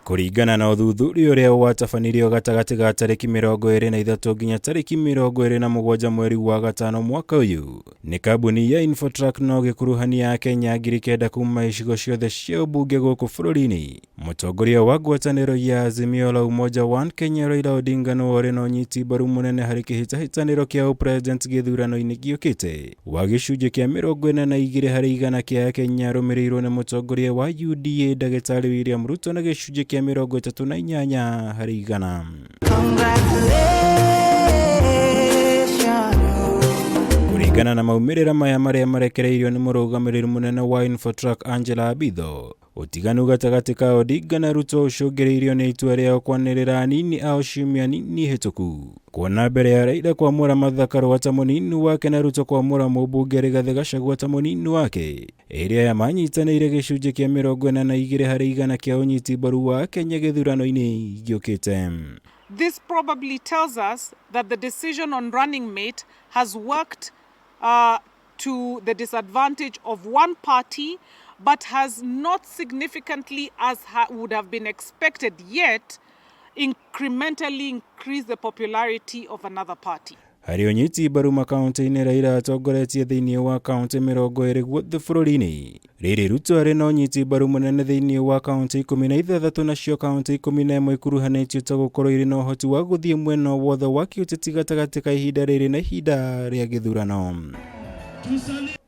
Kũringana na ũthuthuria ũrĩa watabanirio gatagatĩ ga tarĩki 23 nginya tarĩki 27 mweri wa gatano mwaka ũyũ nĩ kambuni ya Infotrack no gĩkuruhania Akenya 9,000 kuma icigo ciothe cia ũmbunge gũkũ bũrũri-inĩ. Mũtongoria wa ngwatanĩro ya Azimio la Umoja One Kenya Raila Odinga nĩwe ũrĩ na ũnyiti mbaru mũnene harĩ kĩhĩtahĩtanĩro kĩa ũpresident gĩthurano-inĩ gĩũkĩte wa gĩcunjĩ kĩa 42 harĩ igana kĩa Akenya arũmĩrĩirwo nĩ mũtongoria wa UDA ndagĩtarĩ William Ruto na gĩcunjĩ kĩa 38 harĩ igana. Kũringana na maumĩrĩra maya marĩa marekereirio nĩ mũrũgamĩrĩri mũnene wa Infotrack Angela Abitho, Ũtiganu gatagatĩ ka Odinga na Ruto ũcũngĩrĩirio nĩ itua rĩao kwanĩrĩra anini ao ciumia nini hĩtũku. Kuona mbere ya Raila kwamũra Martha Karua ta mũnini wake na Ruto kwamũra mũmbunge Rigathĩ Gachagua ta mũnini wake, ĩrĩ aya manyitanĩire gĩcunjĩ kĩa 42 harĩ igana kĩa ũnyiti mbaru wa Kenya gĩthurano-inĩ gĩũkĩte. This probably tells us that the decision on running mate has worked to the disadvantage of one party but has not significantly, as would have been expected yet, incrementally increased the popularity of another party. Harĩ ũnyiti mbaru makaunti-inĩ Raila atongoretie thĩinĩ wa kaunti 20 guothe bũrũri-inĩ. Rĩrĩ Ruto arĩ na ũnyiti mbaru mũnene thĩinĩ wa kaunti 16 nacio kaunti 11 ikuruhanĩtio ta gũkorwo irĩ na ũhoti wa gũthiĩ mwena o wothe wa kĩũteti gatagatĩ ka ihinda rĩrĩ na ihinda rĩa gĩthurano.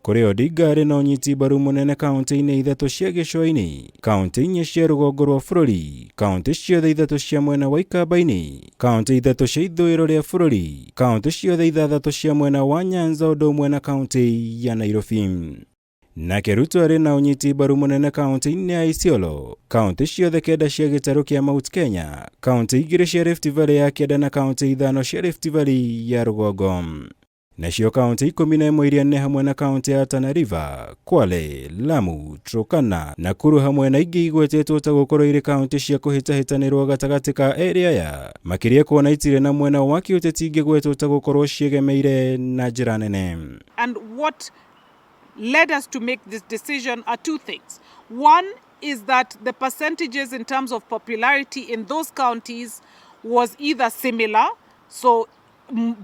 Kũrĩ Odinga arĩ na ũnyiti mbaru mũnene kaunti-inĩ ithatũ cia gĩcũa-inĩ, kaunti inya cia rũgongo rwa bũrũri, kaunti ciothe ithatũ cia mwena wa Ikamba-inĩ, kaunti ithatũ cia ithũĩro rĩa bũrũri, kaunti ciothe ithathatũ cia mwena wa Nyanza ũndũ ũmwe na kaunti ya Nairobi. Nake Ruto arĩ na ũnyiti mbaru mũnene kaunti-inĩ ya Isiolo, kaunti ciothe kenda cia gĩtarũ kĩa Mount Kenya, kaunti igĩrĩ cia Rift Valley ya kĩanda na kaunti ithano cia Rift Valley ya rũgongo. Nacio kaunti 11 iria nĩ hamwe na kaunti ya Tana River, Kwale, Lamu, Turkana, Nakuru hamwe na ingĩ igwetetwo ta gũkorwo irĩ kaunti cia kũhĩtahĩtanĩrwo gatagatĩ ka erĩ aya, makĩria kuona itirĩ na mwena wa kĩũteti ingĩgwetwo ta gũkorwo ciegemeire na njĩra nene. And what led us to make this decision are two things. One is that the percentages in terms of popularity in those counties was either similar, so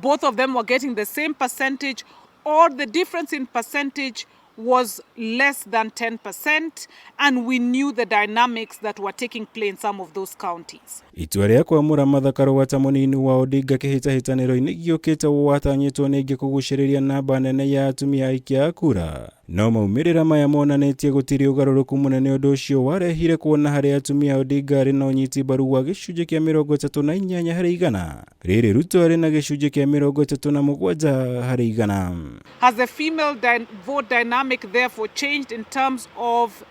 both of them were getting the same percentage, or the difference in percentage was less than 10%, and we knew the dynamics that were taking place in some of those counties. Itua rĩa kwamũra Martha Karua ta mũnini wa Odinga kĩhĩtahĩtanĩro-inĩ gĩũkĩte watanyĩtwo nĩ kũgucĩrĩria namba nene ya atumia aikia a kura no maumĩrĩra maya monanĩtie gũtirĩ ũgarũrũku mũnene ũndũ ũcio warehire kuona harĩ atumia Odinga arĩ na ũnyiti mbaru wa gĩcunjĩ kĩa 38 harĩ igana rĩrĩ Ruto arĩ na gĩcunjĩ kĩa 37 harĩ igana. Has the female vote dynamic therefore changed in terms of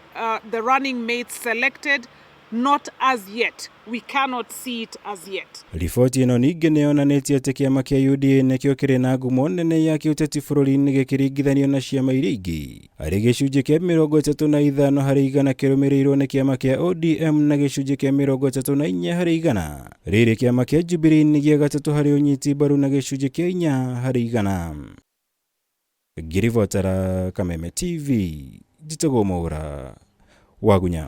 the running mates selected? Not as yet. We cannot see it as yet. Riboti ĩno ningĩ nĩ yonanĩtie atĩ kĩama kĩa UDA nĩkĩo kĩrĩ na ngumo nene ya kĩũteti bũrũri-inĩ gĩkĩringithanio na ciama iria ingĩ arĩ gĩcunjĩ kĩa 35 harĩ igana kĩrũmĩrĩirwo nĩ kĩama kĩa ODM na gĩcunjĩ kĩa 34 harĩ igana rĩrĩ kĩama kĩa Jubilee nĩ gĩa gatatũ harĩ ũnyiti mbaru na gĩcunjĩ kĩa 4 harĩ igana. Ngĩribotera Kameme TV njĩtagwo Mwaũra Wagunya.